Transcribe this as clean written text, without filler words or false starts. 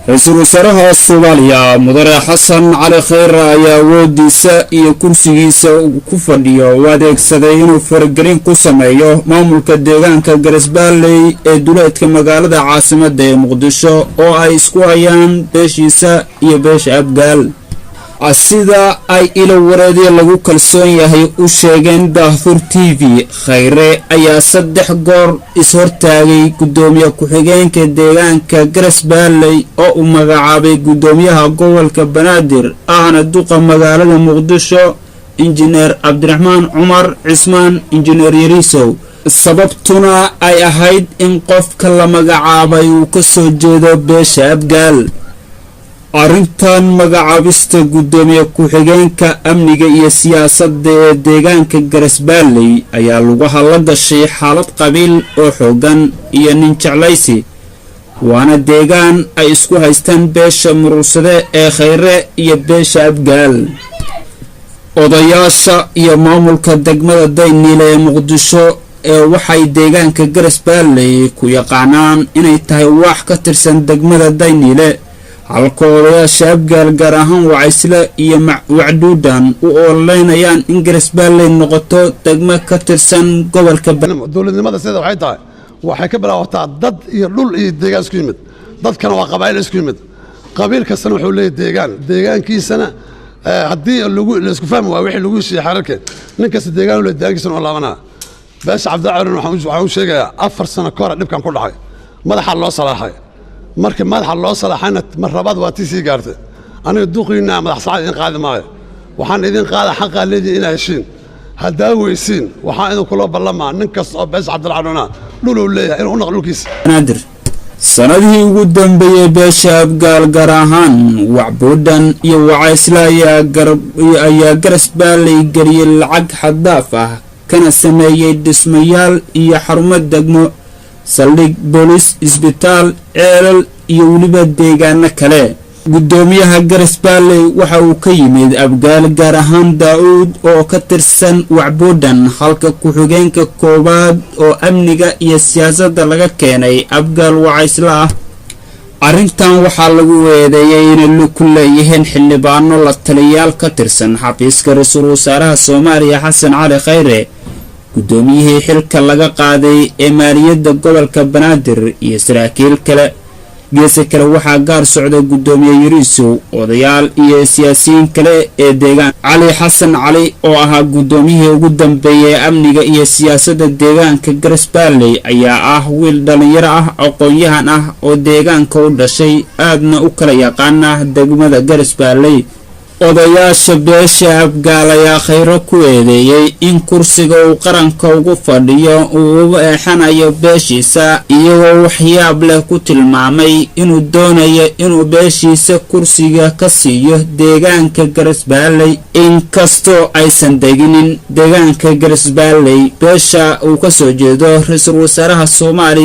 Ra-iisul wasaaraha Soomaaliya, mudane Xasan Cali Kheyre, ayaa awoodiisa iyo kursigiisa ku fadhiyo u adeegsaday inuu faragelin ku sameeyo maamulka deegaanka Garasbaaley ee duleedka magaalada caasimadda ee Muqdisho, oo ay isku hayaan beeshiisa iyo beesha Abgaal. Sida ay ilo wareedyo lagu kalsoon yahay u sheegeen Daahfur TV, Khayre ayaa 3 goor is-hortaagay guddoomiye ku-xigeenka deegaanka Garasbaaley oo uu magacaabay guddoomiyaha gobolka Banaadir ahna duqa magaalada Muqdisho, Injineer Cabdiraxmaan Cumar Cismaan Injineer Yariisow, sababtuna ay ahayd in qofka la magacaabay uu kasoo jeedo beesha Abgaal. Arrintan magacaabista guddoomiye ku-xigeenka amniga iyo siyaasadda ee deegaanka Garasbaaley ayaa lugaha la gashay xaalad qabiil oo xoogan iyo nin jeclaysi, waana deegaan ay isku haystaan beesha Murursade ee Khayre iyo beesha Abgaal. Odayaasha iyo maamulka degmada Dayniile ee Muqdisho ee waxay deegaanka Garasbaaley ku yaqaanaan inay tahay wax ka tirsan degmada Dayniile, halka odayaasha Abgaal, gaar ahaan Wacaysle iyo Wacduudan, u ololeynayaan in Garasbaaley noqoto degmo ka tirsan gobolka. Dowladnimada sida waxay tahay waxay ka bilaabataa dad iyo dhul iyo deegaan isku yimid. Dadkana waa qabaa'il isku yimid. Qabiil kastana wuxuu leeyahy deegaan, deegaankiisana haddii lagu laisku fahmi waayo wixii lagu heshiiyey xeerarka, nin kasta deegaan u leeyahy, deegaankiisana oo laabanaa. Beesha Cabdilcalin waxaan u sheegayaa 4 sano ka hore dhibkan ku dhacay madaxa loo salaaxay. Marka madaxa loo salaaxayna mar labaad waa tii sii gaartay. Aniga duqiinaa madax saacad idin qaadi maayo, waxaan idin qaada xaqaa leedihi inaa heshiin. Haddaa weysiin, waxaan idinkula ballamaa nin kasta oo beesha Cabdilcalina dhuluu leeyahay inuu u naqo dhulkiisa. Banaadir. Sanadihii ugu dambeeyey beesha Abgaal, gaar ahaan Wacbuudhan iyo Wacaysle, ayaa Garasbaaley geliyey lacag xaddaaf ah, kana sameeyey dhismayaal iyo xarumo degmo, saldhig booliis, isbitaal, ceelal iyo weliba deegaano kale. Guddoomiyaha Garasbaaley waxa uu ka yimid Abgaal, gaar ahaan Daa-uud oo ka tirsan Wacbuudhan, halka ku-xigeenka koowaad oo amniga iyo siyaasadda laga keenay Abgaal Wacaysla ah. Arrintan waxaa lagu eedeeyay inay lug ku leeyihiin xildhibaano la taliyaal ka tirsan xafiiska ra-iisul wasaaraha Soomaaliya Xasan Cali Khayre, guddoomiyihii xilka laga qaaday ee maaliyadda gobolka Banaadir iyo saraakiil kale. Geese kale waxaa gaar socda guddoomiye Yariisow, odayaal iyo siyaasiyiin kale ee deegaan. Cali Xasan Cali oo ahaa guddoomiyihii ugu dambeeyay ee amniga iyo siyaasadda deegaanka Garasbaaley ayaa ah wiil dhallinyaro ah, aqoon-yahan ah oo deegaanka u dhashay, aadna u kala yaqaana degmada Garasbaaley. Odayaasha beesha Abgaal ayaa Khayro ku eedeeyey in kursiga uu qaranka ugu fadhiyo uu uga eexanayo beeshiisa, iyagoo waxyaab leh ku tilmaamay inuu doonayo inuu beeshiisa kursiga ka siiyo deegaanka Garasbaaley, inkastoo aysan deginin deegaanka Garasbaaley beesha uu kasoo jeedo ra-iisul wasaaraha Soomaaliya.